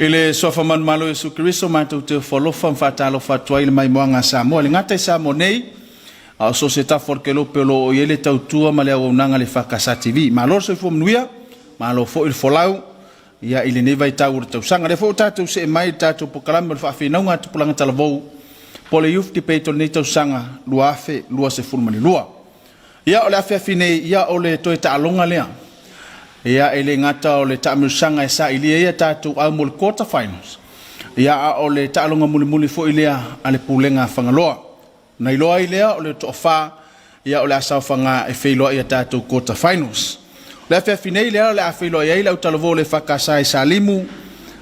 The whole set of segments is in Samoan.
I le suafa manumalo o Iesu Keriso matou te ofo alofa ma faatalofa atu ai i le maimoaga a Samoa, e le gata i Samoa nei, a o so o se tafa o le kelope o lo o i ai le tautua ma le auaunaga a le EFKS TV. Malo le soifua manuia, malo foi le folau ia i lenei vaitau o le tausaga. O lea foi ua tatou see mai i le tatou polokalame o le faafeinauga a Tupulaga Talavou po o le Youth Debate o lenei tausaga 2022. Ia o le afiafi nei, ia o le toe taaloga lea. Ia e le gata o le taamilosaga e sailia ai a tatou au mo le quarter finals, ia a o le taaloga mulimuli foi lea a le Pulega a Fagaloa. Na iloa ai lea o le toafa ia o le a saofaga e feiloai i tatou quarter finals. O le afiafi nei lea o le a feiloai ai le autalavou o le EFKS i Salimu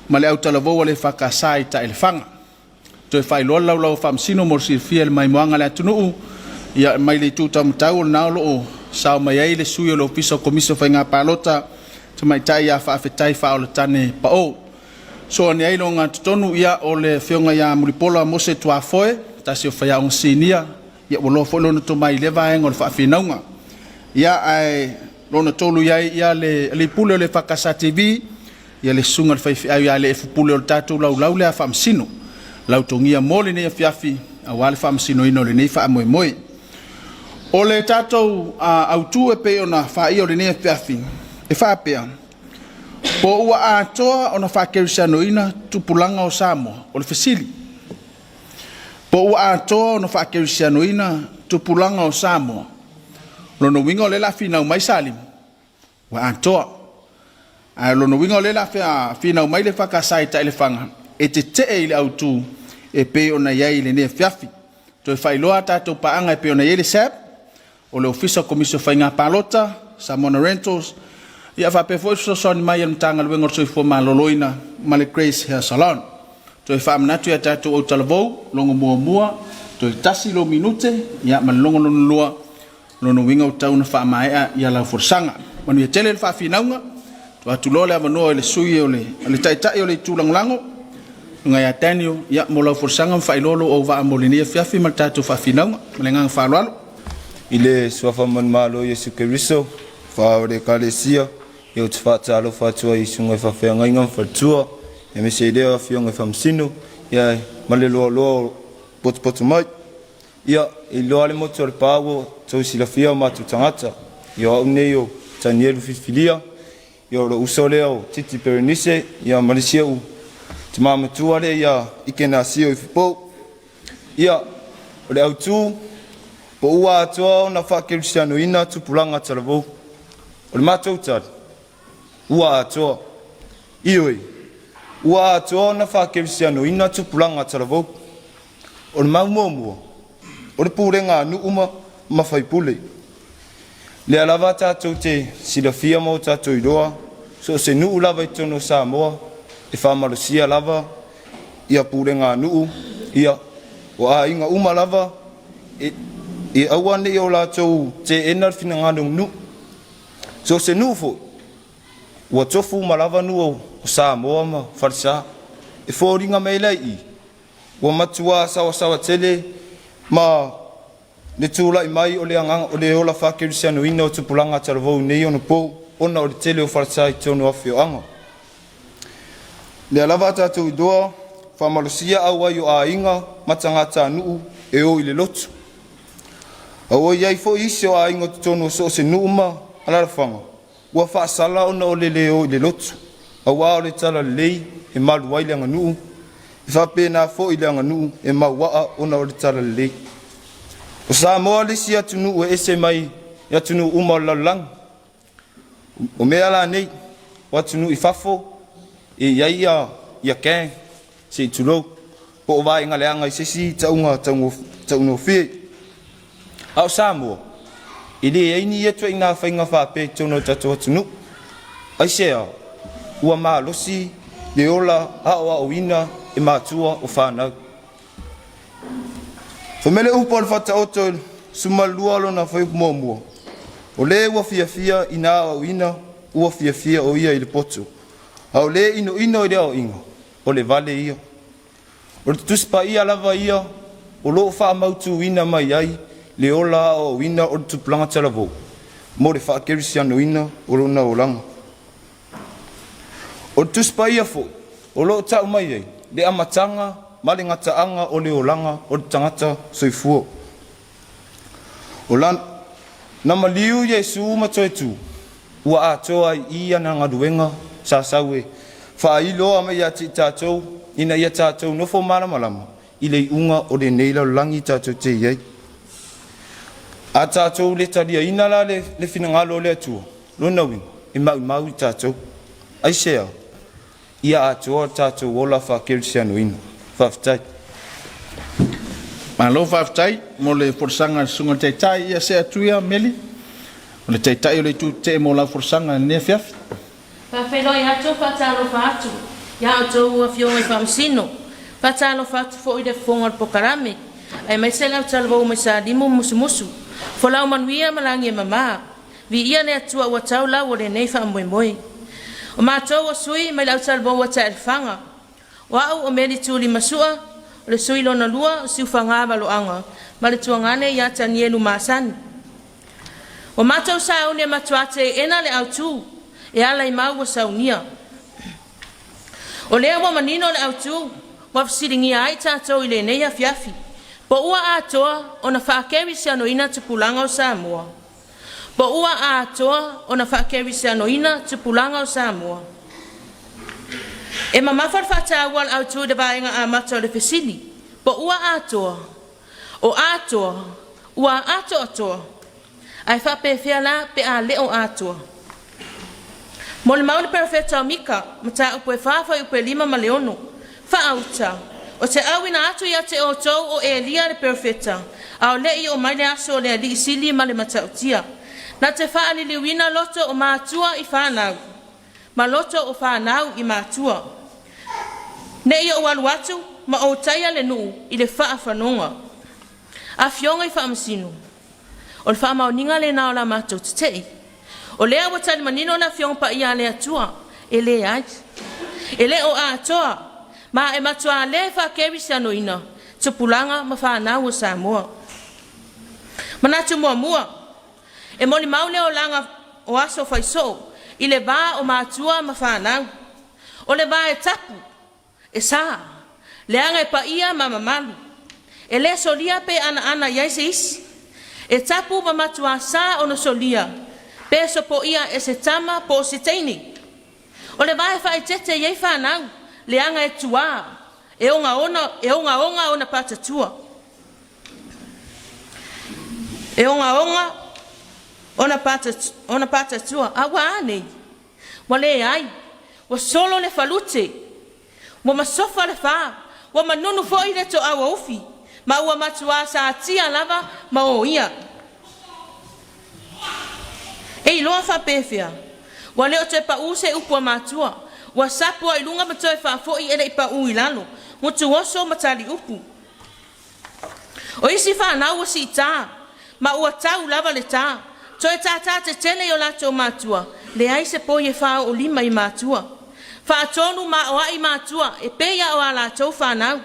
ma le autalavou a le EFKS i Taelefaga. Toe faailoa le laulau a Faamasino mo le silafia e le maimoaga a le atunuu, ia mai le itu taumatau o lena o lo o sao mai ai le sui o le Ofisa o Komisi o Faiga Palota Tamaitai ia Faafetai Faaolatane Pao. So ane ai le ogatotonu ia o le afioga ia Mulipola Mose Tuafoe, tasi o faiaoga sinia, ia ua loa foi lona tomai i lea vaega o le faafinauga. Ia ae lona tolu i ai ia le alii pule o le EFKS TV, ia le susuga i le faifeau ia Leefu Pule o le tatou laulau lea faamasino. Lautogia mo lenei afiafi aua le faamasinoina o lenei faamoemoe. O le tatou autu e pei ona faia o lenei afiafi e faapea, po ua atoa ona faakerisianoina tupulaga o Samoa. O le fesili, po ua atoa ona faakerisianoina tupulaga o Samoa? Lona uiga o lea o le a finau mai Salimu, ua atoa. Ae o lona uiga o lea o le a finau mai le EFKS i Taelefaga e tetee i le autu e pei ona i ai i lenei afiafi. Toe faailoa a tatou paaga e pei ona i ai le SAB, o le Ofisa o Komisi o Faiga Palota, Samoa Rentals, ia faapea foi le fesoasoani mai a le Matagaluega o le Soifua Maloloina ma le Grace Hair Salon. Toe faamanatu ia tatou autalavou, logo muamua, toe tasi lou minute, ia ma le logo lona lua, lona uiga ua tatau ona faamaea ia lau folasaga. Manuia tele le faafinauga, tuu atu loa le avanoa i le sui o le Taitai o le Itu Lagolago, Susuga ia Daniel, ia mo lau folasaga ma faailoa lou auvaa mo lenei afiafi ma le tatou faafinauga. Ma le agaga faaaloalo. I le suafa manumalo o Iesu Keriso, faa o le Ekalesia, ia ou te faatalofa atu ai i susuga i faafeagaiga ma faletua, aemaise ai lea o afioga i faamasino, ia ma le loaloa o potopoto mai. Ia, e iloa le motu o Lepa ua outou silafia o matou tagata. Ia o au nei o Tanielu Filifilia, ia o lou uso lea o Titi Perenise, ia ma le isi ou tama matua lea ia Ikenasio Ifupou. Ia, o le autu, po ua atoa ona faakerisianoina tupulaga talavou. O le matou tali, ua atoa. Ioe, ua atoa ona faakerisianoina tupulaga talavou. O le mau muamua, o le pulega a nuu ma faipule. Lea lava tatou te silafia ma o tatou iloa, so o se nuu lava i totonu o Samoa, e faamalosia lava ia pulega a nuu, ia o aiga uma lava e aua ne i o latou teena le finagalo o nuu. So o se nuu foi, ua tofu uma lava nuu o Samoa ma Falesa. E foliga mai lea i i, ua matua sawasawa tele ma le tulai mai o le agaga o le ola faakerisianoina o tupulaga talavou nei ona pou ona o le tele o falesa i totonu o afioaga. Lea lava tatou iloa faamalosia auai o aiga ma tagatanuu e o i le lotu. A ua i ai foi isi o aiga o totonu o so o se nuu ma alaalafaga ua faasala ona o le lē o i le lotu, auā o le talalelei e malu ai le aganuu, e faapena foi le aganuu e mauaa ona o le talalelei. O Samoa le isi atunuu e ese mai i atunuu uma o le lalolagi. O mea la nei, o atunuu i fafo e i ai ia gang, se i tulou, po o vaega leaga i se isi tauga taugofie. A o Samoa, e leai ni ia ituaiga faiga faapea i totonu o le tatou atunuu. Aisea? Ua malosi le ola aoaoina e matua o fanau. Fai mai le upu a le Faataoto i le 12 lona fuaiupu muamua, o le ua fiafia ina aoaoina, ua fiafia o ia i le poto, a o le inoino i le aoaiga, o le vale ia. O le Tusi Paia lava ia o lo o faamautuina mai ai le ola aoaoina o le tupulaga talavou mo le faakerisianoina o lona olaga. O le Tusi Paia foi o lo o tau mai ai le amataga ma le gataaga o le olaga o le tagata soifua. O lana maliu Iesu ma toe tu, ua atoa ai i i ana galuega sa sau e faailoa mai ia te i tatou, ina ia tatou nofo malamalama i le iuga o lenei lalolagi tatou te i ai. A tatou le taliaina la le finagalo o le Atua, lona uiga e maumau i tatou. Aisea? Ia atoa le tatou ola faakerisianoina. Faafetai. Malo faafetai mo le folasaga a le Susuga i le Taitai. Ia see atu ia Meli, o le Taitai o le Itu Tetee mo lau folasaga i lenei afiafi. Faafeiloai atu, faatalofa atu ia outou Afioga i Faamasino. Faatalofa atu foi i le fofoga o le polokalame, aemaise le autalavou mai Salimu ma Musumusu. Folau manuia ma lagi e mama. Viia le Atua ua tau lau o lenei faamoemoe. O matou o sui mai le autalavou a Taelefaga. O au o Meli Tulimasua, o le sui lona lua o Siufaga Valoaga ma le tuagane ia Tanielu Masani. Ua matou sauni e matua teena le autu e ala i mau ua saunia. O lea ua manino le autu ua fesiligia ai tatou i lenei afiafi, po ua atoa ona faakerisianoina tupulaga o Samoa. Po ua atoa ona faakerisianoina tupulaga o Samoa. E mamafa le faataua a le autu i le vaega amata o le fesili, po ua atoa, o atoa, ua atoatoa, ae faapefea la pe a le o atoa. Molimau le perofeta o Mika, mataupu e 4 fuaiupu e 5 ma le 6. Faauta, o te auina atu ia te outou o Elia le perofeta, a o le i oo mai le aso o le Alii sili ma le matautia. Na te faaliliuina loto o matua i fanau, ma loto o fanau i matua. Ne i ou alu atu ma ou taia le nuu i le faafanoga. Afioga i Faamasino, o le faamaoniga lena o la matou tetee. O lea ua tali manino le Afioga Paia a le Atua, e leai. E le o atoa, ma e matua le faakerisianoina tupulaga ma fanau o Samoa. Manatu muamua, e molimau le olaga o aso faisoo i le va o matua ma fanau. O le va e tapu, e sa, leaga e paia ma mamalu. E le solia pe anaana i ai se isi. E tapu ma matua sa ona solia, pe sopoia e se tama po o se teine. O le va e faaeteete i ai fanau, leaga e tuā, e ogaoga ona patatua. E ogaoga ona patatua. A ua a nei? Ua leai, ua solo le falute, ua masofa le fa, ua manunu foi le toauaufi, ma ua matua satia lava ma oia. E iloa faapefea, ua le o toe pau se upu a matua, ua sapu lava i luga ma toe faafoi e le i pau i lalo, gutu oso ma taliupu. O isi fanau ua siita, ma ua tau lava le tā, toe tātā tetele i o latou matua, leai se poi e fāoolima i matua. Faatonu ma aoai matua e pei lava o a latou fanau.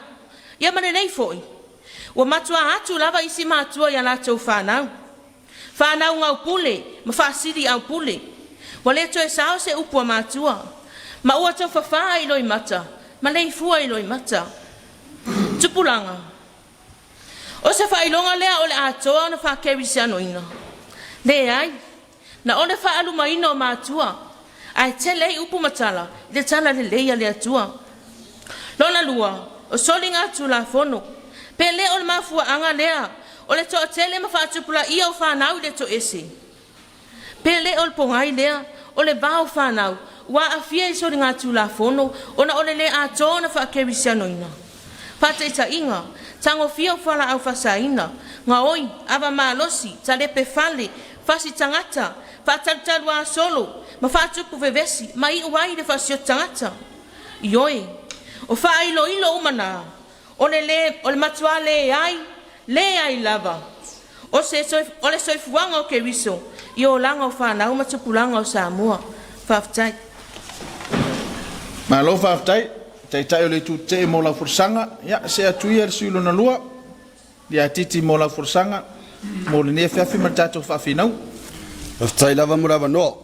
Ia ma lenei foi, ua matua atu lava isi matua i a latou fanau. Fanau gaupule ma faasili aupule. Ua le toe sao se upu a matua, ma ua taufafā i loimata ma leifua i loimata. Tupulaga, o se faailoga lea o le atoa ona faakerisianoina? Leai, na o le faalumaina o matua, ae tele ai upu ma tala i le talalelei a le Atua. Lona lua, o soligatulafono. Pe le o le mafuaaga lea o le toatele ma faatupulaia o fanau i le toese? Pe le o le pogai lea o le va o fanau ua aafia i soligatulafono ona o le le atoa ona faakerisianoina? Faataitaiga, tagofia o fualaau faasaina, gaoi, ava malosi, talepe fale, fasi tagata, faatalutaluasolo ma faatupu vevesi ma iu ai le faasioto tagata. Ioe, o faailoilo uma na o le, le, o le matua leai, leai lava o, se, o le soifuaga o Keriso i olaga o fanau ma tupulaga o Samoa. Faafetai. Malo faafetai, Taitai o le Itu Tetee mo lau folasaga. Ia, see atu ia le sui usufono lona lua, ia Titi mo lau folasaga mo lenei afiafi ma le tatou faafinauga. Faafetai lava mo le avanoa.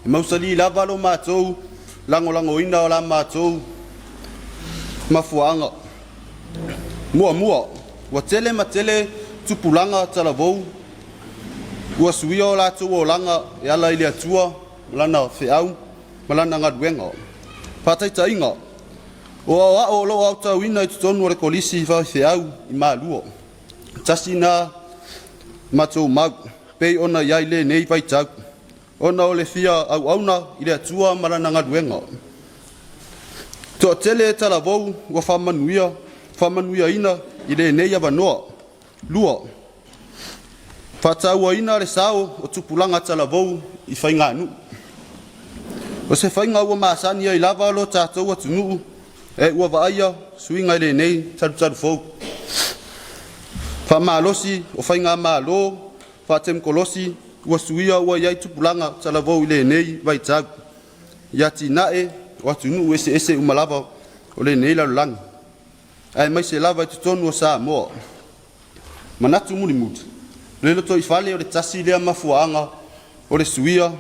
E mausali lava lo matou lagolagoina o la matou Mafuaaga. Muamua, ua tele ma tele tupulaga talavou ua suia o latou olaga e ala i le Atua ma Lana feau ma Lana galuega. Faataitaiga, o aoao o lo o aotauina i totonu o le Kolisi Faifeau i Malua. Tasi na matou mau pei ona i ai lenei vaitau, ona o le fia auauna i le Atua ma Lana galuega. Toatele talavou ua faamanuia, faamanuiaina i lenei avanoa. 2. Faatauaina le sao o tupulaga talavou i faiganuu. O se faiga ua masani ai lava lo tatou atunuu e ua vaaia suiga i lenei talutalufou. Faamalosi o faigamalo faatemokolosi ua suia ua i ai tupulaga talavou i lenei vaitau i atinae o atunuu eseese uma lava o lenei lalolagi, aemaise lava i totonu o Samoa. Manatu mulimuli, o le lotoifale o le tasi lea mafuaaga o le suia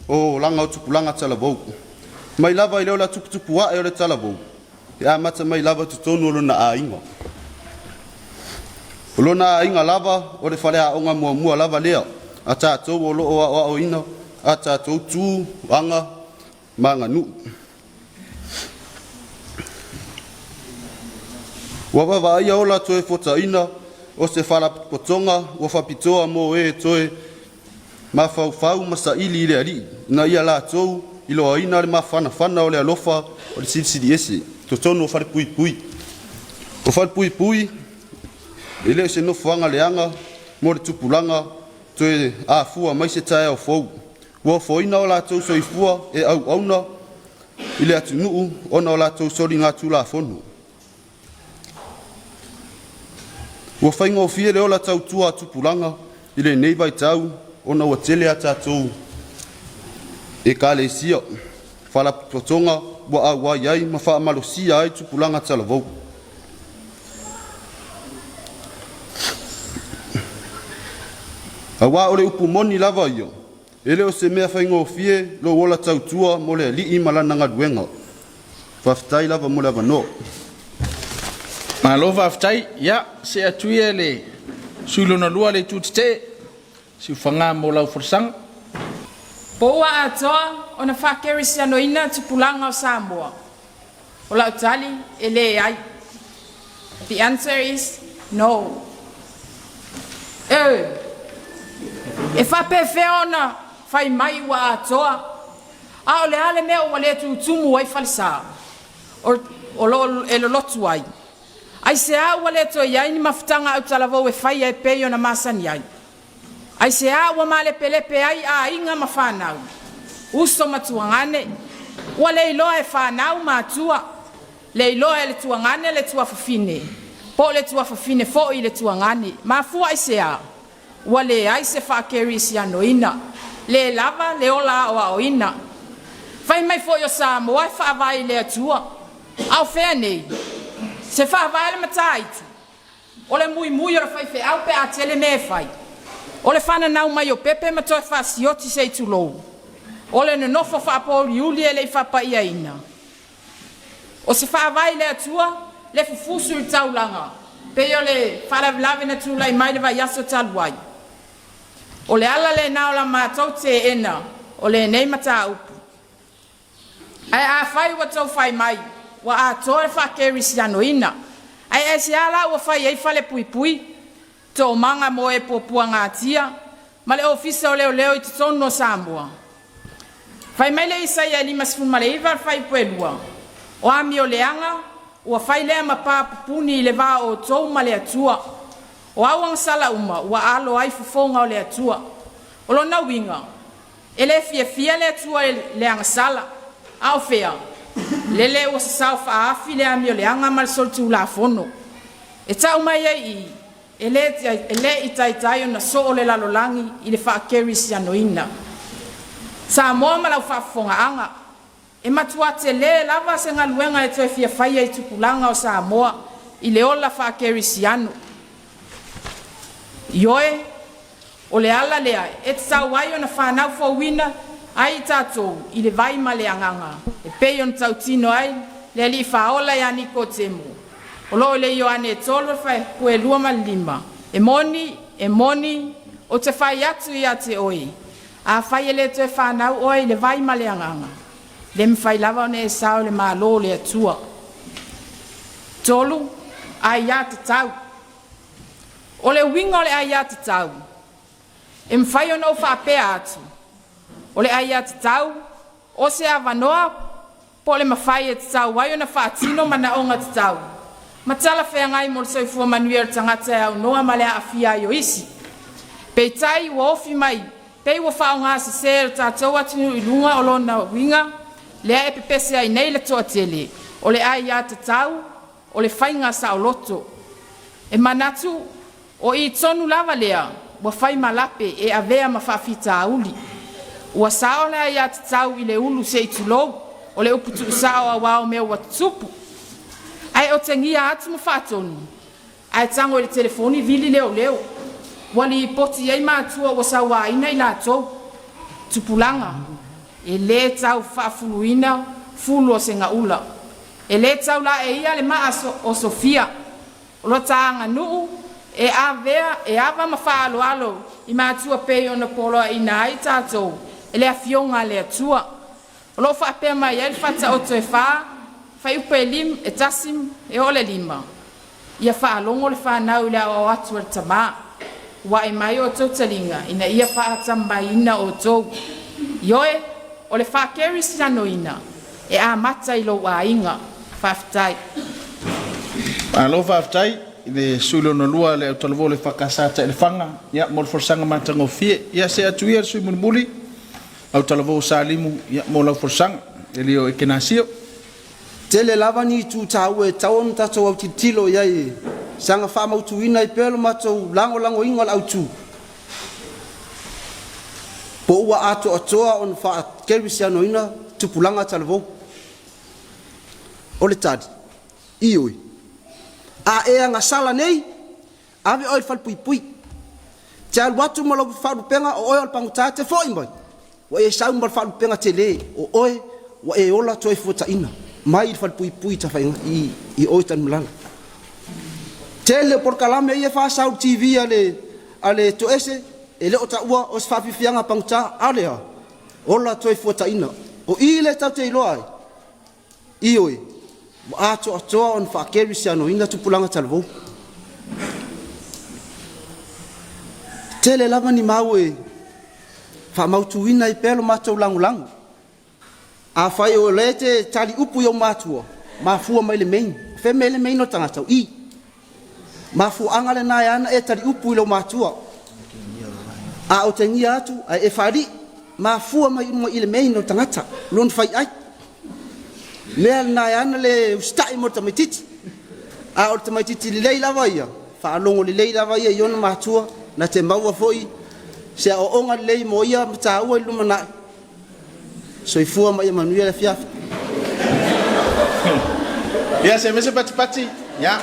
o olaga o tupulaga talavou. Mai lava i le ola tuputupu ae o le talavou, e amata mai lava i totonu o lona aiga. O lona aiga lava o le faleaoga muamua lava lea a tatou o lo o aoaoina a tatou tu, aga ma aganuu. Ua vaavaaia ola toe fuataina o se faalapotopotoga ua faapitoa mo e toe mafaufau ma saili i le Alii, ina ia latou iloaina le mafanafana o le alofa o le Silisili Ese totonu o falepuipui. O falepuipui e le o se nofoaga leaga mo le tupulaga toe afua mai se taeao fou. Ua ofoina o latou soifua e auauna i le atunuu ona o latou soligatulafono. Ua faigofie le ola tautua a tupulaga i lenei vaitau ona ua tele a tatou ekalesia, faalapotopotoga ua auai ai ma faamalosia ai tupulaga talavou. Auā o le upu moni lava ia, e le o se mea faigofie lou ola tautua mo le Alii ma Lana galuega. Faafetai lava mo le avanoa. Malo faafetai. Ia, see atu ia le sui usufono lona lua le Itu Tetee, Siufaga mo lau folasaga. Po ua atoa ona faakerisianoina tupulaga o Samoa? O lau tali, e leai. The answer is no. E, e faapefea ona fai mai ua atoa, a o le a le mea ua le tutumu ai falesa o, o lo e lolotu ai? Aisea ua le toe i ai ni mafutaga autalavou e faia e pei ona masani ai? Aisea ua malepelepe ai aiga ma fanau, uso ma tuagane? Ua le iloa e fanau matua, le iloa e le tuagane le tuafafine, po o le tuafafine foi le tuagane. Mafua aisea? Ua leai se faakerisianoina, le lava le ola aoaoina. Fai mai foi o Samoa e faavae i le Atua. A o fea nei? Se faavae le mataitu, o le muimui o le faifeau pe a tele mea e fai, o le fananau mai o pepe ma toe faasioti se i tulou, o le nonofo faapouliuli e le i faapaiaina. O se faavae i le Atua le fufusu i le taulaga, pei o le faalavelave na tulai mai le vaiaso talu ai. O le ala lena o la matou teena o lenei mataupu. Ae afai ua outou fai mai ua atoa le faakerisianoina, ae aisea la ua fai ai falepuipui, toomaga mo e puapuagatia, ma le Ofisa o Leoleo i totonu o Samoa? Fai mai le Isaia e 59 le fuaiupu e 2, o amioleaga ua fai lea ma pa pupuni i le va o outou ma le Atua. O auagasala uma ua alo ai fofoga o le Atua. O lona uiga, e le fiafia le Atua i le agasala, a o fea? Lele ua sasao faaafi le amioleaga ma le solitulafono. E tau mai ai i i, e le, e le i taitai ona soo le lalolagi i le faakerisianoina. Samoa ma lau faafofogaaga, e matua telē lava se galuega e toe fia faia i tupulaga o Samoa i le ola faakerisiano. Ioe, o le ala lea e tatau ai ona fanau fouina ai i tatou i le vai ma le agaga e pei ona tautino ai Le Alii Faaola ia Nikotemo, o loo i le Ioane 3 le fuaiupu 25, E moni, e moni, ou te fai atu ia te oe, afai e le toe fanau oe i le vai ma le agaga, le mafai lava ona e sao i le Malo o le Atua. 3. Aiatatau. O le uiga o le aiatatau, e mafai ona ou faapea atu, o le aiatatau o se avanoa po o le mafai e tatau ai ona faatino manaoga tatau ma talafeagai mo le soifua manuia o le tagata e aunoa ma le aafia ai o isi. Peitai ua ofi mai pei ua faaaoga sesē e le tatou atunuu i luga o lona uiga lea e pepese ai nei le toatele, o le aiatatau o le faiga saoloto. E manatu o i tonu lava lea ua fai ma lape e avea ma faafitauli. Ua sao le aiatatau i le ulu se i tulou, o le upu tuusao auā o mea ua tutupu. Ae otegia atu ma faatonu, ae tago i le telefoni vili leoleo. Ua lipoti ai matua ua sauaina i latou. Tupulaga, e lē tau faafuluina fulu o segaula. E lē tau laeia le maa o Sofia. O lo ta aganuu e avea e ava ma faaaloalo i matua pei ona poloaiina ai tatou e le Afioga a le Atua. O loo faapea mai ai le Faataoto e 4, fuaiupu e 1 e oo i le 5, Ia faalogo le fanau i le aoao atu a le tamā, ua ae mai outou taliga ina ia faatamamaiina outou. Ioe, o le faakerisianoina e amata i lou aiga. Faafetai. Malo faafetai i le sui lona lua le autalavou le EFKS Tailefanga ia mo le folasaga matagofie. Ia see atu ia le sui mulimuli autalavou Salimu ia mo lau folasaga e le o Ekenasio. Tele lava ni itu taua e tatau ona tatou autilotilo i ai e saga faamautuina ai pea lo matou lagolagoina o le autu, po ua atoatoa ona faakerisianoina tupulaga talavou. O le tali, ioe. A e agasala nei, ave oe i le falepuipui. Te alu atu ma lou faalupega o oe o le pagota, te foi mai, ua e sau ma le faalupega tele, o oe ua e ola toe fuataina mai le falepuipui i, i o i Tanumalala. Tele o polokalame ia e faasau i le TV a le toese, e le o taua o se faafiafiaga pagota, a o le a? Ola toe fuataina. O i lea tatou te iloa ai, ioe, ua atoatoa ona faakerisianoina tupulaga talavou. Tele lava ni mau e faamautuina ai pea lo matou lagolago. Afai o lea e te tali upu i ou matua, mafua mai le main. O fea mea le main o le tagata? O i. Mafuaaga lena e ana e tali upu i lou matua. A otegia atu, ae e faalii, mafua mai uma i le main o le tagata, lona faiai. Mea lena e ana le usitai mo le tamaititi. A o le tamaititi lelei lava ia, faalogo lelei lava ia i ona matua, na te maua foi se aoaoga lelei mo ia ma taua i le lumanai. Soifua ma ia manuia le afiafi. Ia se mese patipati. Ia.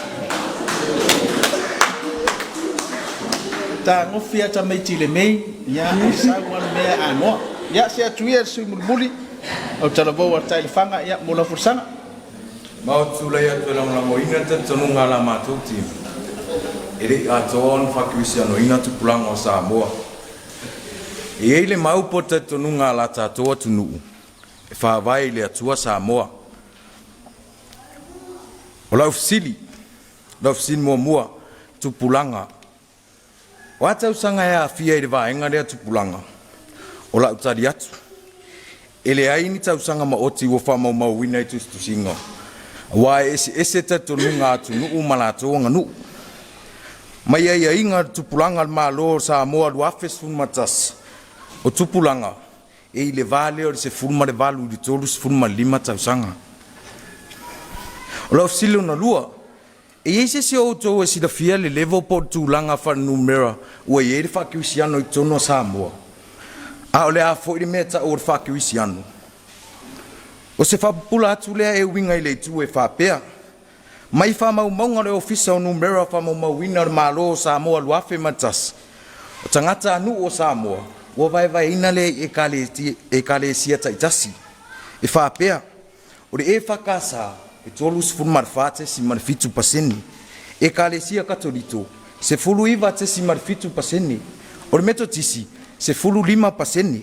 Tagofi ata meiti le mei, ia sau ale mea anoa. Ia se atu ia le sui mulimuli au talavou a Tailefanga ia mo lau folasaga. Ma ou te tulai atu e lagolagoina le talitonuga a la matou team, e le i atoa ona faakerisianoina tupulaga o Samoa. E i ai le mau po o le talitonuga a la tatou atunuu e faavae i le Atua Samoa. O lau fesili, lau fesili muamua, tupulaga, o a tausaga e aafia i le vaega lea tupulaga? O lau tali atu, e leai ni tausaga maoti ua faamaumauina i tusitusiga, aua e eseese talitonuga a atunuu ma latou aganuu. Mai aiaiga o le tupulaga a le Malo o Samoa 2011, o tupulaga e i le va lea o le 18 i le 35 tausaga. O lau fesili lona lua, e i ai se isi o outou e silafia le level po o le tulaga faalenumera ua i ai le faakerisiano i totonu o Samoa? A o le a foi le mea e tau o le faakerisiano? O se faapupula atu lea e uiga i le itu e faapea, mai faamaumauga o le Ofisa o Numera Faamaumauina o le Malo o Samoa 2001, o tagatanuu o Samoa ua vaevaeina lea i ekalesia taitasi. E faapea, o le EFKS e 34.7%. Ekalesia Katoliko, 19.7%. O le Metotisi, 15%.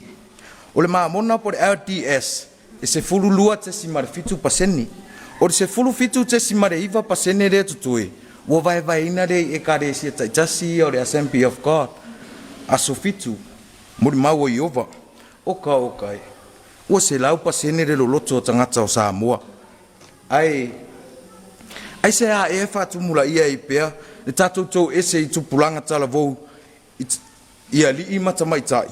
O le Mamona po o le LDS, e 12.7%. O le 17.9% lea totoe, ua vaevaeina lea i ekalesia taitasi ia o le Assembly of God. Aso 7, molimau o Ieova. Oka oka e. Ua 100% le loloto o tagata o Samoa. Ae aisea ea e faatumulaia ai pea le tatou toese i tupulaga talavou i alii ma tamaitai?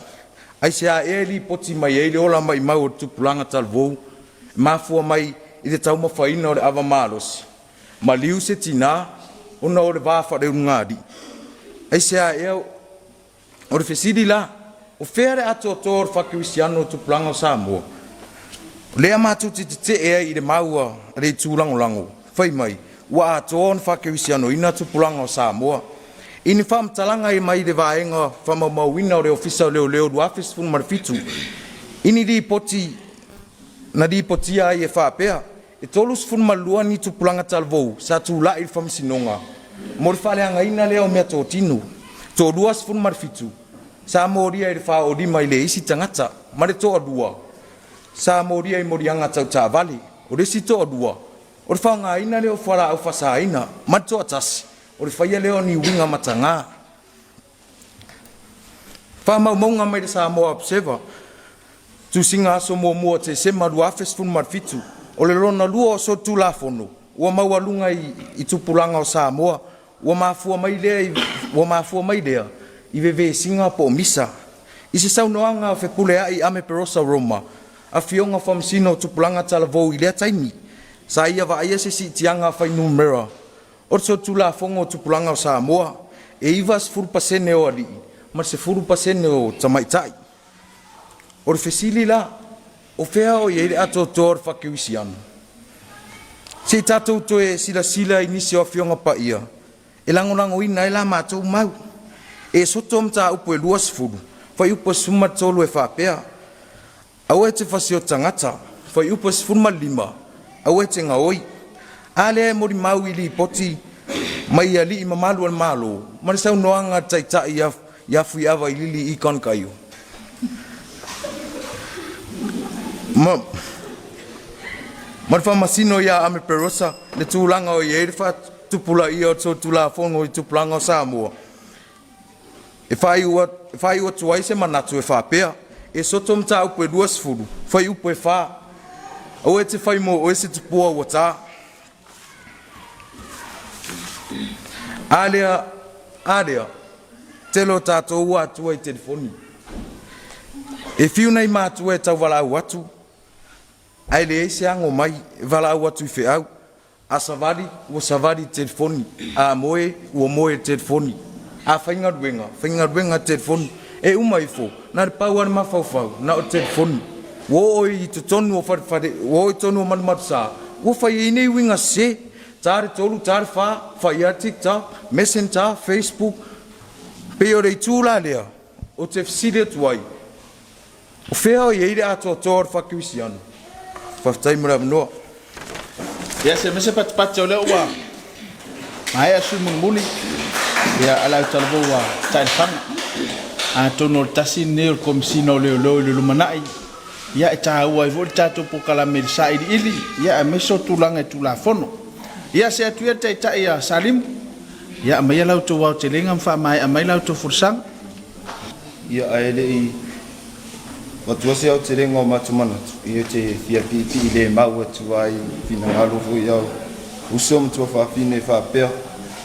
Aisea ea e lipoti mai ai le ola maimau o le tupulaga talavou e mafua mai i le taumafaina o le ava malosi, maliu se tinā ona o le va faaleulugalii? Aisea ea? O le fesili la, o fea le atoatoa o le faakerisiano o tupulaga o Samoa? O lea matou te tete'e ai i le mau a le itu lagolago fai mai ua atoa ona faakerisianoina tupulaga o Samoa. I ni faamatalaga e mai le vaega faamaumauina o le Ofisa o Leoleo 2017 i ni lipoti na lipotia ai e faapea, e 32 ni tupulaga talavou sa tula'i i le faamasinoga mo le faaleagaina lea o meatotino, 27 sa molia i le faaolima i le isi tagata, ma le toalua sa molia i moliaga tau taavale. O le isi toalua o le faaaogaina lea o fualaau faasaina, ma le toatasi o le faia lea o ni uiga matagā. Faamaumauga mai le Samoa Observer, tusiga aso 1 Tesema 2017, o le lona lua o solitulafono ua maualuga i tupulaga o Samoa ua mafua mai lea ua mafua mai lea i vevesiga po o misa. I se saunoaga a Fepuleai Ame Perosa Roma, afioga faamasino o tupulaga talavou i lea taimi, sa ia vaaia se siitiaga fuainumera o le solitulafono o tupulaga o Samoa, e 90% o alii ma le 10% o tamaitai. O le fesili la, o fea o i ai le atoatoa o le faakerisiano? Se i tatou toe silasila i nisi o afioga paia e lagolagoina ai la matou mau. Esoto mataupu e 20, fuaiupu e 13 e faapea, aua e te fasioti tagata, fuaiupu e 15, aua e te gaoi. A lea e molimau i lipoti mai alii mamalu o le Malo ma le saunoaga a le Taitai ia Fuiava i Lili Ikon Kaio. Ma le faamasino ia Ame Perosa le tulaga o i ai le faatupulaia o le solitulafono i tupulaga o Samoa. E faaiu atu ai se manatu e faapea, Esoto mataupu e 20, fuaiupu e 4, aua e te fai mo oe se tupua ua ta. A lea, a lea, tele o tatou ua atua i telefoni. E fiu nai matua e tauvalaau atu, ae leai se ago mai e valaau atu i feau. A savali, ua savali i telefoni. A moe, ua moe i le telefoni. A faigaluega, faigaluega i le telefoni. E uma ifo, na o le pau lava le mafaufau, na o le telefoni. Ua oo i totonu o falefale, ua oo i totonu o malumalusa, ua fai ai nei uiga sese. Ta le 3, ta le 4, fai lava TikTok, Messenger, Facebook. Pei o le itu la lea, ou te fesili atu ai, o fea o i ai le atoatoa o le faakerisiano? Faafetai mo le avanoa. Ia se mese patipati o lea ua maea sui mulimuli ia ala talavou ua tailifaga. Atonu o le tasi lenei o le Komesina o Leoleo i le lumanai, ia e taua ai foi le tatou polokalame i le sailiili ia aemaise o tulaga i Tulafono. Ia se atu ia le Taitai a Salimu, ia aumaia la outou aotelega ma faamaea mai la outou folasaga. Ia ae le i avatua se aotelega o matou manatu, ia ou te fia piipii le mau atu ai finagalo foi a uso ma tuafafine e faapea,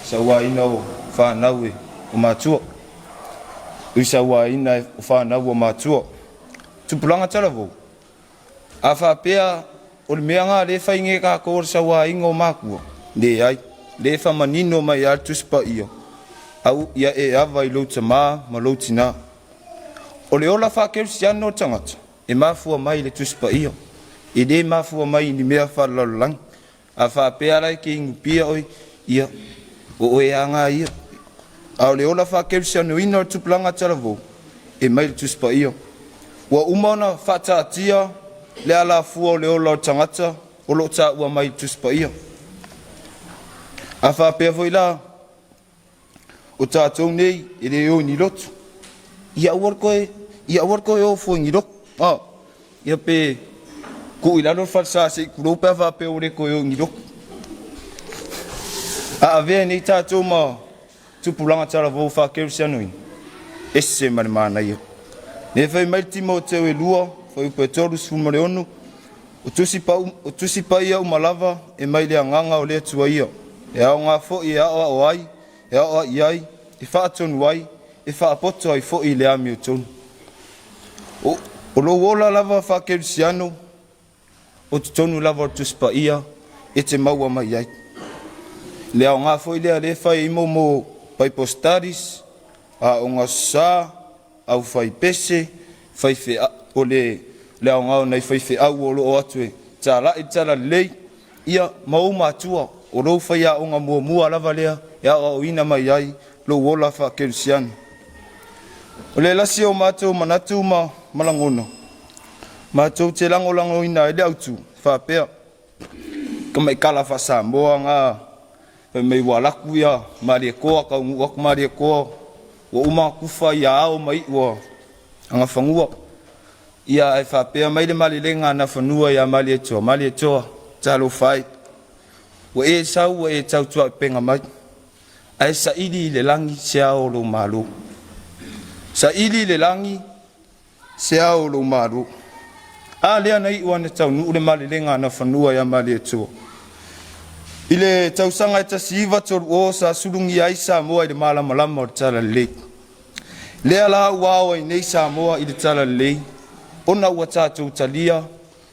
sauaina o fanau e o matua. Ui sauaina o fanau o matua. Tupulaga talavou, a faapea o le mea lena lea e fai nei e tatou o le sauaina o matua, leai, lea e faamanino mai lava le Tusi Paia, au ia e ava i lou tama ma lou tinā. O le ola faakerisiano o le tagata, e mafua mai i le Tusi Paia, e le mafua mai i ni mea faalelalolagi. A faapea la e te inupia oe, ia, o oe lava lena ia. A o le ola faakerisianoina o le tupulaga talavou, e mai i le Tusi Paia. Ua uma ona faataatia le alafua o le ola o le tagata. o lo o taua mai i le Tusi Paia. A faapea foi la o tatou nei e le o i ni lotu, ia aua le toe, ia aua le toe o fua i ni lotu. A, ia pe tuu i lalo le falesa se i tulou pe a faapea ua le toe o i ni lotu. A avea nei tatou ma tupulaga talavou faakerisianoina, ese ma le manaia. Ne fai mai le Timoteo e 2, fuaiupu e 36, O tusi, pau, o tusi paia uma lava e mai le agaga o le Atua ia, e aoga foi e aoao ai, e aoai ai, e faatonu ai, e faapoto ai foi i le amiotonu. O, o lou ola lava faakerisiano, o totonu lava o le Tusi Paia e te maua mai ai. Le aoga foi lea lea e fai ai mo mo Bible Studies, aoga sa, aufaipese, faifeau, o le, le aoga o nai faifeau o lo o atu e talai le talalelei, ia, ma ou matua, o lou faiaoga muamua lava lea e aoaoina mai ai lou ola faakerisiano. O le lasi o matou manatu ma, ma lagona, matou te lagolagoina ai le autu, faapea, tamaikala faa-Samoa na fai mai ua alu atu ia Malietoa, taunuu atu Malietoa, ua uma ona tufa ia ao ma iu o Nafanua. Ia ae faapea mai le malelega a Nafanua ia Malietoa, Malietoa, talofa e, ua e sau ua e tautuaupega mai, ae saili i le lagi se ao o lou Malo. Saili i le lagi se ao o lou Malo. A lea na iu ana taunuu le malelega a Nafanua ia Malietoa. I le tausaga e 1930 sa sulugia ai Samoa i le malamalama o le Talalelei. Lea la ua ao ai nei Samoa i le Talalelei, ona ua tatou talia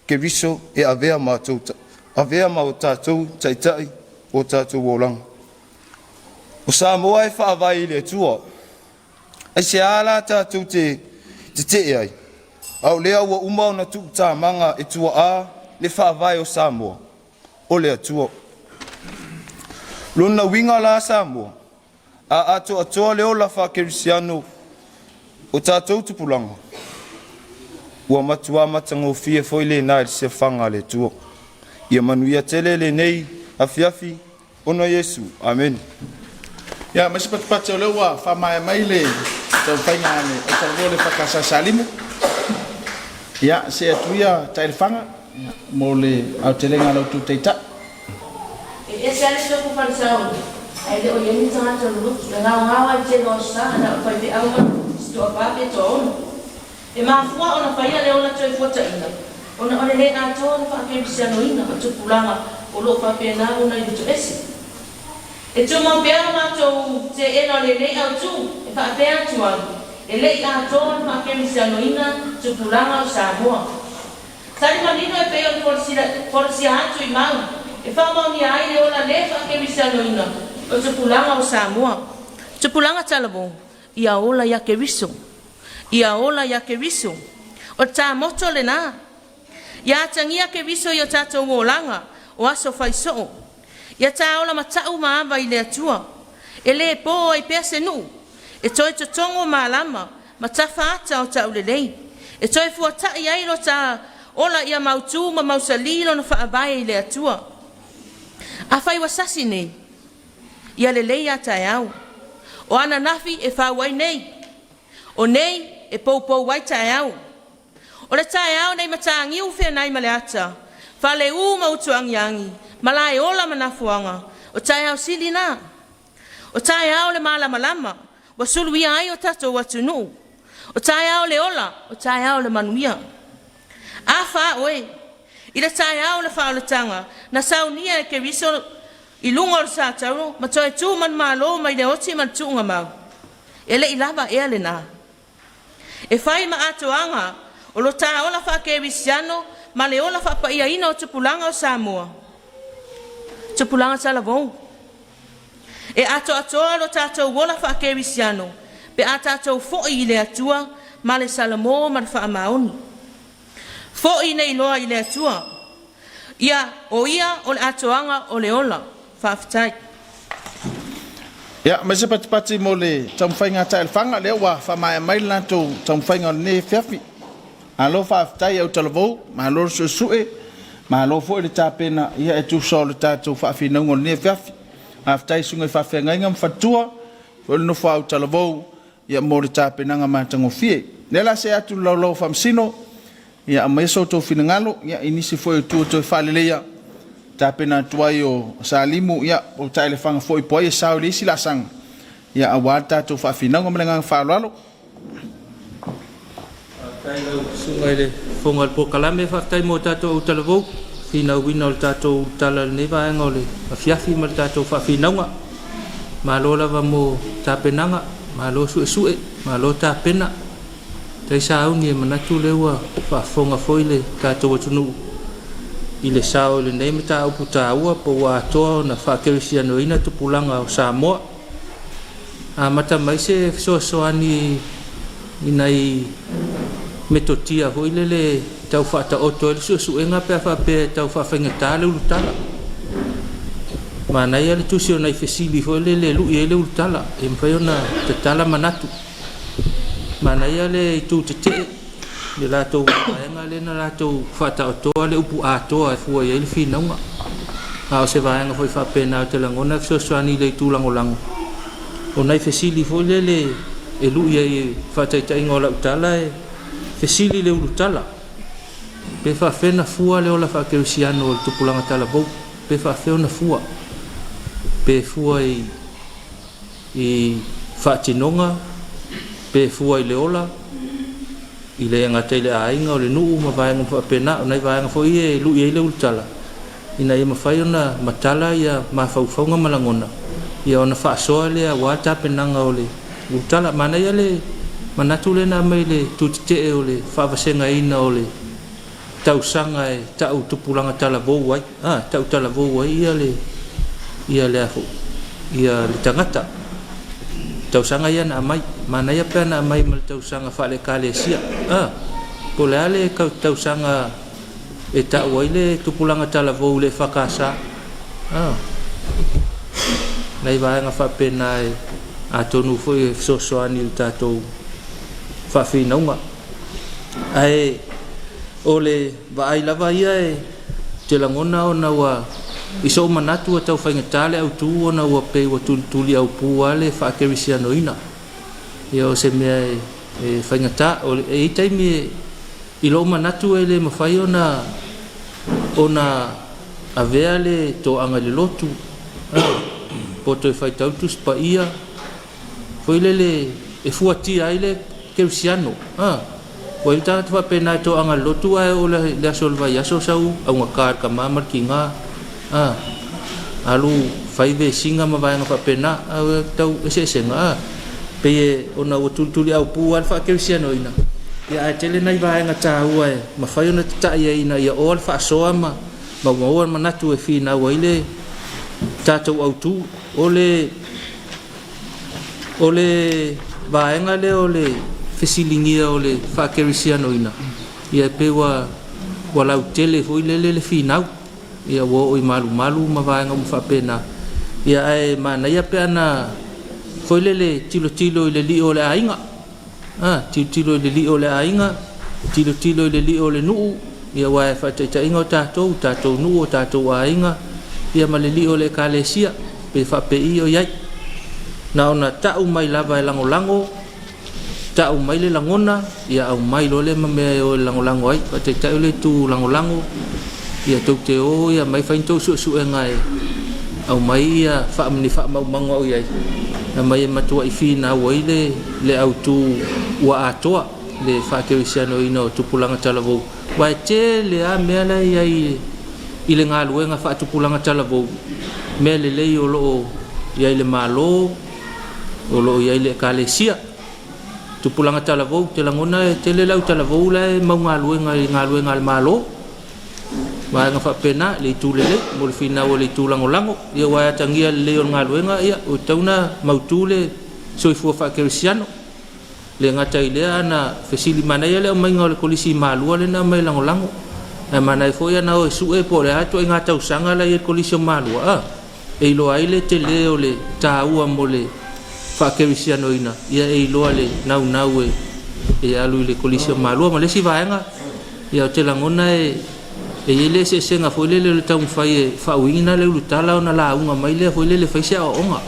Keriso e avea ma, avea ma o tatou taitai o tatou olaga. O Samoa e faavae i le Atua. Aisea la tatou te tetee ai, a o lea ua uma ona tuutamaga e tuaa le faavae o Samoa, o le Atua. Lona uiga la Samoa, a atoatoa le ola faakerisiano o tatou tupulaga, ua matua matagofie foi lena i le siafaga a le Atua. Ia manuia tele lenei afiafi ona Iesu. Amene. Ia, ma se patupatu o lea ua faamaea mai le taumafaiga a le Autalavou le EFKS Salimu. Ia, see atu ia Taelefaga mo le aotelega a la outou Taitai. E ese lava le isi o Falesau, ae le o i ai ni tagata lolotu. E gaogao lava i le tele o aso sa, na o le faifeau ma si toafa pe toaono. E mafua ona faia le ola toe fuataina, ona o le le atoa o le faakerisianoina o tupulaga o lo o faapena ona i luto ese. E tumau pea lo matou teena o lenei autu e faapea atu ai, e le i atoa le faakerisianoina tupulaga o Samoa. Tali manino e pei ona folasia atu i mau e faamaonia ai le ola le faakerisianoina o tupulaga o Samoa. Tupulaga talavou, ia ola ia Keriso. Ia ola ia Keriso. O le tā moto lenā. Ia atagia Keriso i o tatou olaga o aso faisoo. Ia tā ola matau ma ava i le Atua. E lē pō ai pea se nuu. E toe totogo malama ma tafa ata o taulelei. E toe fuata'i ai lo tā ola ia mautū ma mausalī lona faavae i le Atua. Afai ua sasi nei, ia lelei a taeao. O ananafi e fau ai nei. O nei e poupou ai taeao. O le taeao nei matagiu feanai ma le ata, faleū ma utuagiagi, malaeola ma nafoaga, o taeao sili na. O taeao le malamalama, ua suluia ai o tatou atunuu. O taeao le ola, o taeao le manuia. A fa oe, i le taeao le faaolataga, na saunia e Keriso i luga o le satauro ma toe tu manumalo mai le oti ma le tuugamau. E le i lava ea lenā. E fai ma atoaga o lo tā ola faakerisiano ma le ola faapaiaina o tupulaga o Samoa. Tupulaga talavou. E atoatoa lo tatou ola faakerisiano pe a tatou foi i le Atua ma le salamo ma le faamaoni. Foi nei loa i le Atua. Ia, o ia o le atoaga o le ola. Faafetai. Ia, ma se patupatu mo le taumafaiga a Taelefaga, lea ua faamaea mai le latou taumafaiga o lenei afiafi. Malo faafetai Autalavou, malo le suesue, Malo foi le tapena ia e tusa o le tatou faafinauga o lenei afiafi. Faafetai i susuga i faafeagaiga ma faletua foi le nofo a autalavou ia mo le tapenaga matagofie. O lea o le a see atu i le Laulau a Faamasino, ia aumaia so outou finagalo ia i nisi foi o itu e toe faaleleia tapena atu ai o Salimu ia po o Taelefaga foi po o ai e sao i le isi laasaga ia aua le tatou faafinauga. Ma le agaga faaaloalo. Faafetai i lau Susuga i le Fofoga o le Polokalame, faafetai mo tatou autalavou, finauina o le tatou tala i lenei vaega o le afiafi ma le tatou faafinauga. Malo lava mo tapenaga, malo suesue, malo tapena. Tai sauni e manatu lea ua faafofoga foi le tatou atunuu i le sao i lenei mataupu taua po ua atoa ona faakerisianoina tupulaga o Samoa. Amata mai se fesoasoani i nai metotia foi lele tau faataoto ai le suesuega pe a faapea e tau faafaigata le ulutala. Manaia le tusi o nai fesili foi lele e lui ai le ulutala, e mafai ona tatala manatu. Manaia le itu tetee le latou vaega lea na latou faataotoa le upu atoa e fua i ai le finauga. A o se vaega foi faapena ou te lagona e fesoasoani i le itu lagolago. O nai fesili foi lele e lui ai i faataitaiga o lau tala e fesili i le ulutala pe faafefea ona fua le ola faakerisiano o le tupulaga talavou, pe faafefea ona fua, pe fua i faatinoga, pe fua i le ola, i le gata i le aiga, o le nuu ma vaega uma faapena. O nai vaega foi ia e lui ai le ulutala ina ia mafai ona matala ia mafaufauga ma lagona ia ona faasoa lea aua tapenaga o le ulutala. Manaia le manatu lea na aumai i le tutetee o le faavasegaina o le tausaga e tau tupulaga talavou ai, tau talavou ai ia le ia le afu ia le tagata. Tausaga ia na aumai, manaia pe ana aumai ma le tausaga faale-ekalesia. Po o le a le tausaga e tau ai le tupulaga talavou i le EFKS. Nai vaega faapena e atonu foi e fesoasoani i le tatou faafinauga. Ae o le vaai lava ia e te lagona ona ua i sou manatu ua tau faigata le autu ona ua pei ua tulituli aupū lava le faakerisianoina. Ia o se mea e faigata. O le, e i ai taimi e, i lou manatu e le mafai ona avea le toaga i le lotu, po o toe faitau le Tusi Paia, foi lele e fuatia ai le kerisiano. Ua i ai le tagata faapena e toaga i le lotu ae oo i le aso o le vaiaso sau augata i le tama ma le tiga, alu fai vesiga ma vaega faapena, ae tau eseesega, pei e ona ua tulituliaupu lava le faakerisianoina, ia ae tele nai vaega taua e mafai ona tata'i ai ina ia oa le faasoa ma maua le manatu e finau ai le tatou autu. O le vaega lea o le fesiligia o le faakerisianoina, ia e pei ua lautele foi lele le finau, ia ua oo i malumalu ma vaega uma faapena, ia ae manaia pe ana foi lele tilotilo i le lio o le aiga, tilotilo i le lio o le aiga, tilotilo i le lio o le nuu, ia aua e faataitaiga o tatou, tatou nuu, o tatou aiga, ia ma le lio o le ekalesia, pe faapei o i ai. Na ona tau mai lava e lagolago, tau mai le lagona, ia aumai loa lea ma mea e o e lagolago ai. Faataitai o le itu lagolago, ia tou te o ia mai fai ni tou suesuega e aumai ia ni faamaumauga o i ai, aumai e matuai finau ai le autu ua atoa le faakerisianoina o tupulaga talavou. Aua e tele lava mea la e i ai i le galuega faatupulaga talavou, mea lelei o lo o i ai le Malo, o lo o i ai le ekalesia. Tupulaga talavou, te lagona e tele le au talavou la e mau galuega i galuega a le Malo. Vaega faapena, le itu lelei mo le finau o le itu lagolago, ia aua e atagia lelei o le galuega, ia ua tatau ona mautu le soifua faakerisiano. Le gata i lea ana fesili manaia le aumaiga o le kolisi Malua lea na aumai lagolago. Ae manaia foi ana o e sue po o le a ituaiga tausaga la e i ai le kolisi o Malua, e iloa ai le tele o le taua mo le faakerisianoina, ia e iloa le naunau e alu i le kolisi o Malua. Ma le isi vaega, ia ou te lagona e E i ai le eseesega foi lele o le taumafai e faauiina le ulutala ona lauga mai lea foi lele e fai se aoaoga,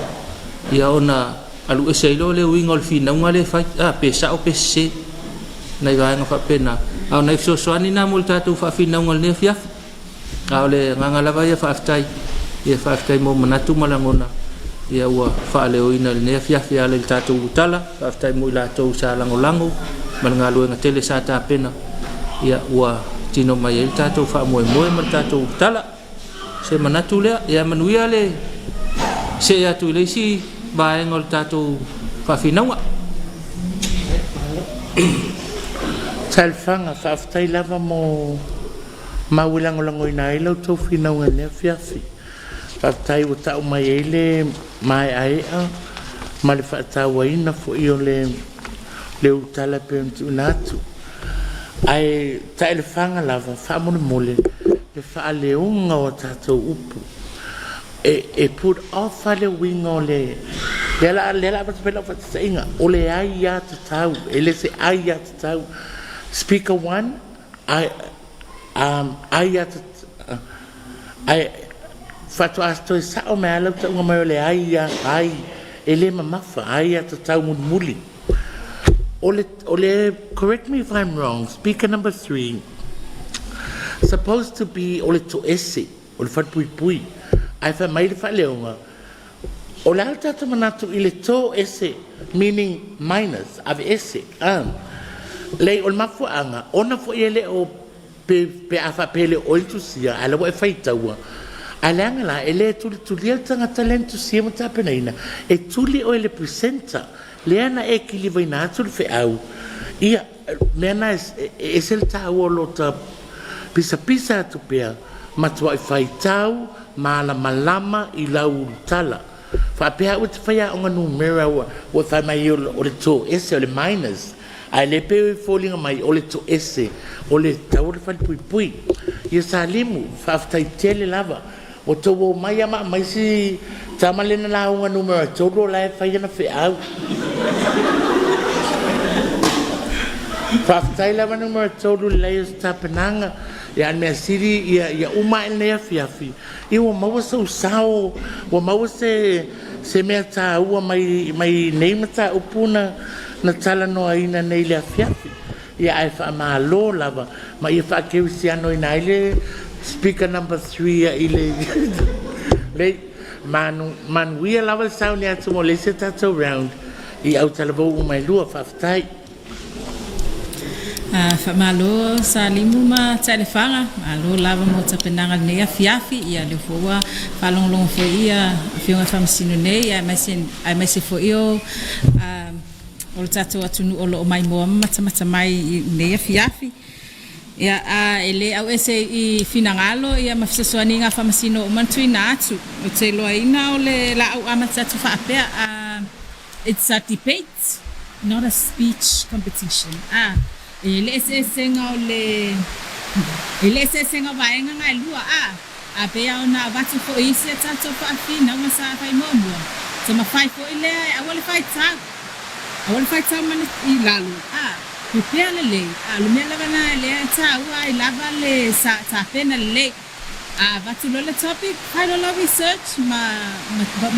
ia ona alu ese ai loa le uiga o le finauga lea e fai, a, pe sao pe sese, nai vaega faapena. A o nai fesoasoani na mo le tatou faafinauga i lenei afiafi. A o le agaga lava ia faafetai, ia faafetai mo manatu ma lagona ia ua faaleoina i lenei afiafi e ala i le tatou ulutala. Faafetai mo i latou sa lagolago ma le galuega tele sa tapena ia ua tino mai ai le tatou faamoemoe ma le tatou ulutala. Se manatu lea, ia manuia le see atu i le isi vaega o le tatou faafinauga. Talofaga, faafetai lava mo mau e lagolagoina ai la outou finauga i lenei afiafi. Faafetai ua ta'u mai ai le mae'ae'a ma le fa'atāuaina foi o le le ulutala e pei ona tuuina atu. Ae ta'ailofaga lava faamolemole le faaleoga o a tatou upu e e put off lava le uiga o le lea la lea la avatu pea lau faataitaiga o le aiatatau e le se aiatatau. Speaker 1, I aiatatau ae faatoa toe sa'o mai lava lau tauga mai o le ai ai e le mamafa aiatatau mulimuli. O le o le correct me if I'm wrong, speaker number 3 supposed to be o le toese o le falepuipui ae fai mai le faaleoga o le a le tatou manatu i le toese meaning minus aveese leai o le mafuaaga ona foi e le o pe, pe a faapea e le o oe na tusia ae la ua e faitaua ae leaga la e le tulitulia le tagata lea na tusia ma tapenaina e tuli oe e le presenter lea na e kilivaina atu le feau ia mea na e ese le taua o lota pisapisa atu pea matuai faitau malamalama i lau ulutala faapea au e te faiaoga numera ua ua fai mai o le toese o le minus ae le pei e foliga mai o le toese o le tau o le falepuipui. Ia Salimu, faafetai tele lava. Ua tou omai lava ma aumai si tama lea na lauga numera 3 o la e fai ana feau. Faafetai lava numera 3 i le lelei o se tapenaga. Ia a o le mea sili ia, ia uma ae lenei afiafi, ia ua maua sou sao, ua maua se, se mea taua mai, mai nei mataupu na, na talanoaina nei i le afiafi. Ia ae faamalo lava ma ia faakerisianoina ai le speaker number 3 i le le manu, manuia lava le sauni atu mo le isi a tatou round i autalavou uma e lua. Faafetai. Faamalo Salimu ma Taelefaga, malo lava mo tapenaga i lenei afiafi. Ia lea foi ua faalogologo foi ia Afioga i Faamasino nei aemaise aemaise foi o o le tatou atunuu o lo o maimoa ma matamata mai i lenei afiafi. Ia a e le auese i finagalo ia ma fesoasoaniga a Faamasino uma na tuuina atu. Ou te iloaina o le laau amata atu faapea it's a debate not a speech competition. A e le eseesega o le e le eseesega o vaega na e lua a a pei lava ona avatu foi isi a tatou faafinauga sa fai muamua se mafai foi lea e aua le faitau aua le faitau mai i lalo a pepea lelei a o le mea lava lena lea e taua ai lava le sa tapena lelei. A avatu loa le topic, fai loa lau research ma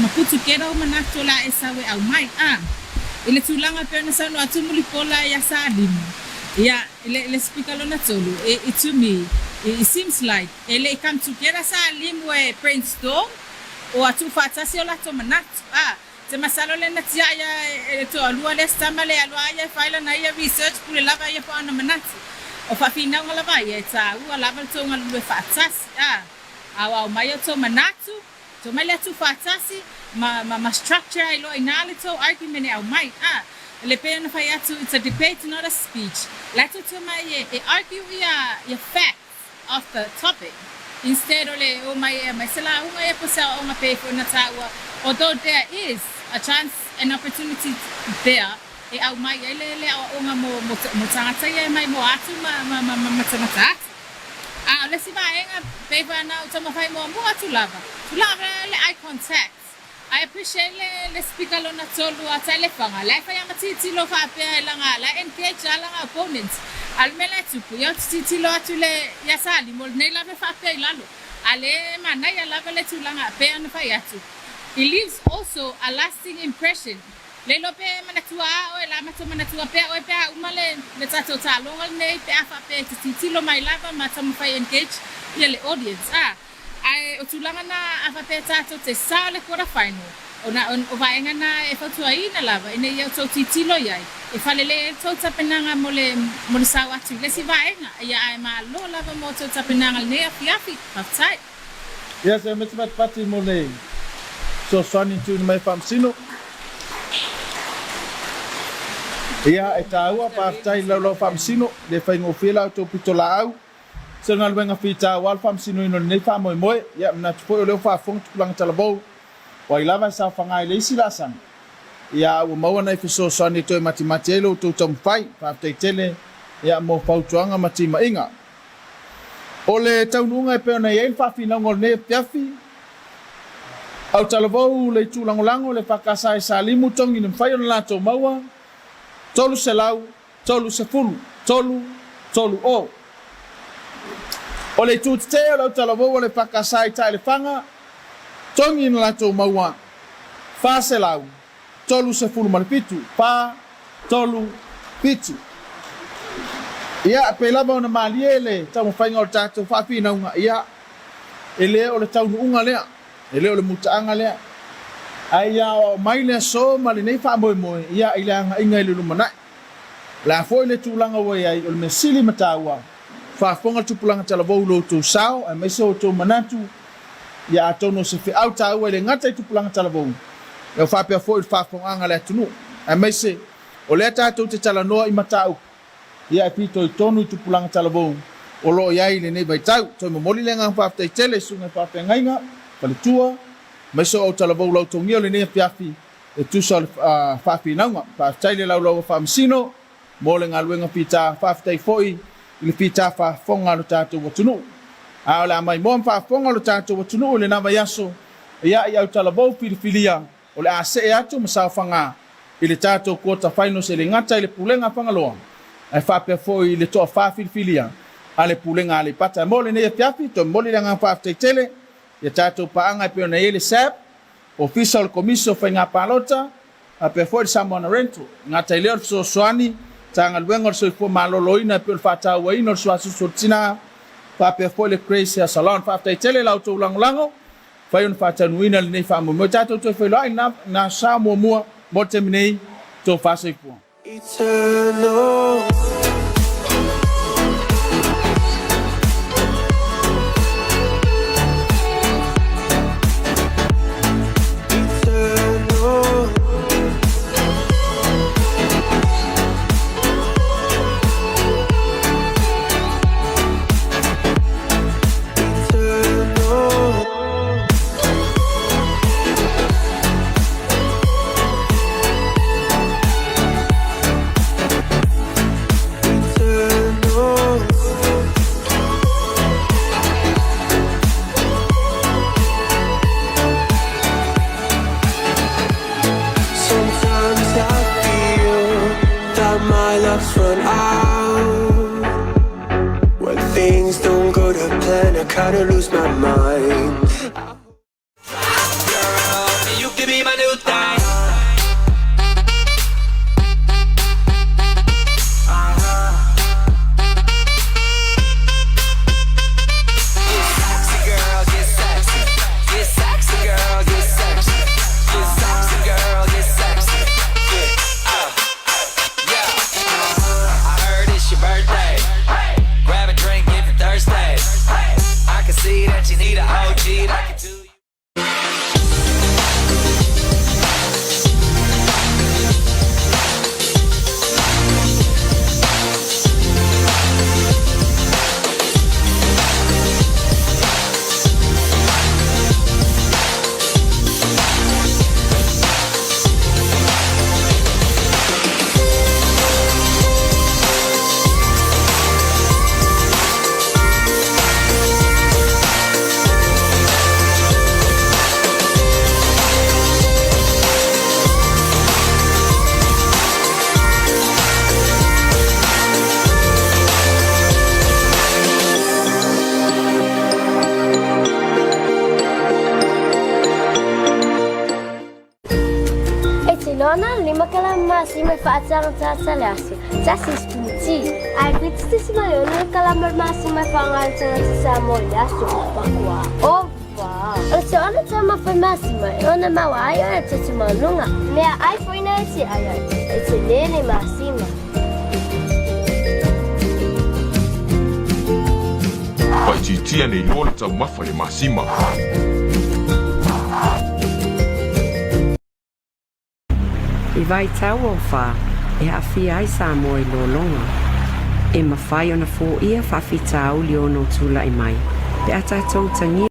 ma put together ou manatu o le a e sau e aumai. A i le tulaga e pei ona saunoa atu Mulipola ia Salimu, ia i le le speaker lona tolu, i to me, it seems like e le i come together Salimu e brainstorm ua tuufaatasi o latou manatu. A Te masalo lea na tiai a e le toalua lea se tama lea alu a ia e fai lana ia research pule lava ia po ana manatu. O faafinauga lava ia e taua lava le tou galulue faatasi a aoao mai o tou manatu tou mai lea tuufaatasi ma ma ma structure ai loa ina le tou argument e aumai a le pei ona fai atu it's a debate not a speech la e tou te omai e e argue ia ia facts of the topic instead o le omai e aumai se lauga ia po o se aoaoga pei foi ona taua although there is a chance and opportunity there e aumai ai le le aoaoga mo mo mo tagata ia e maimoa atu ma ma ma ma matamata atu. A o le isi vaega pei foi ona ou taumafai muamua atu lava, tulaga foi lea le eye contact. I appreciate le le speaker lona tolu a Taelefaga la e fai a ma tilotilo faapea e laga la e engage a laga opponents. A o le mea la e tupu ia ou te tilotilo atu le ia Salimo lenei lava e faapea i lalo. A le manaia lava le tulaga pei ona fai atu. It leaves also a lasting impression. Le iloa pe manatua a oe la matou manatua pea oe pe a uma le le tatou taaloga lenei pe a faapea e te tilotilo mai lava ma taumafai engage ia le audience a. Ae o tulaga na a faapea tatou te sao le quarter final, ona o vaega na e fautuaina lava ina ia outou tilotilo i ai, e falelei ai le tou tapenaga mo le mo le sao atu i le isi vaega. Ia ae malo lava mo outou tapenaga i lenei afiafi. Faafetai. Ia se mea patipati mo le fesoasoani tuuina mai e Faamasino. Ia e taua, faafetai i le laulau Faamasino, e le faigofie la outou pitolaau. Se galuega fita aua le faamasinoina o lenei faamoemoe. Ia, manatu foi o lea ua faafofoga tupulaga talavou, o ai lava e saofaga i le isi laasaga, ia, a ua maua nai fesoasoani e toe matimati ai lo outou taumafai. Faafetai tele, ia, mo fautuaga ma timaiga. O le taunuuga e pei ona i ai le faafinauga o lenei afiafi, Autalavou le itu lagolago le FKS i Salimu togi le mafai ona latou maua, 300 30, 3, 3 o. O le itu tetee o le autalavou o le EFKS i Taelefaga, togi na latou maua 437, 4, 3, 7. Ia, pei lava ona malie le taumafaiga o le tatou faafinauga, ia, e le o le taunuuga lea, e le o le mutaaga lea, ae ia aoao mai le aso ma lenei faamoemoe, ia, i le agaiga i le lumanai. O le a foi le tulaga ua i ai, o le mea sili ma taua, faafofoga le tupulaga talavou i lo outou sao aemaise o outou manatu, ia atonu o se feau taua e le gata i tupulaga talavou, ia faapea foi i le faafofogaaga a le atunuu, aemaise o lea tatou te talanoa i mataupu ia e fitoitonu i tupulaga talavou o lo o i ai i lenei vaitau. Toe momoli le agaga faafetai tele i susuga i faafeagaiga, faletua, aemaise o autalavou lautogia o lenei afiafi e tusa o le faafinauga. Faafetai le laulau a Faamasino mo le galuega fita, faafetai foi i le fita faafofoga a lo tatou atunuu. A o le a maimoa ma faafofoga lo tatou atunuu i lena vaiaso, ia i autalavou filifilia o le a see atu ma saofaga i le tatou quarter finals e le gata i le Pulega a Fagaloa ae faapea foi i le toafa filifilia a le Pulega a Aleipata. Mo lenei afiafi, toe momoli le agaga faafetai tele i a tatou paaga e pei ona i ai le SAB, Ofisa o le Komisi o Faiga Palota, faapea foi le Samoana Rental. E gata i lea o le fesoasoani Matagaluega o le Soifua Maloloina e pei o le faatauaina o le suasusu o le tina, faapea foi le Grace Hair Salon. Faafetai tele i la outou lagolago, mafai ona faataunuuina lenei faamoemoe. Tatou toe feiloai i lena sao muamua mo le taimi nei. Tofa soifua. Eternal. Eternal. Eternal. Sometimes I feel that my luck's run out. When things don't go to plan, I kinda lose my mind. Girl, you can be my new thing. Get sexy, girl, get sexy. Get sexy, girl, get sexy. Get sexy, girl, get sexy. Yeah, yeah. I heard it's your birthday. Grab a drink if you're thirsty. I can see that you need a OG. Lona lima kalama masima e fa'atagataga le aso, tasi sipiniti. Ae 7.6 le kalama o le masima e fa'aaga e le tagata Samoa i le aso, makuā ova. O le soona taumafa i masima e ona maua ai ona toto maualuga. Meaai foi na e te ai ai, e telē le masima. Faaitiitia nei loa le taumafa i le masima. I vaitau o fa e aafia ai Samoa i lologa, e mafai ona foia faafitauli ono tula'i mai pe a tatou utagia.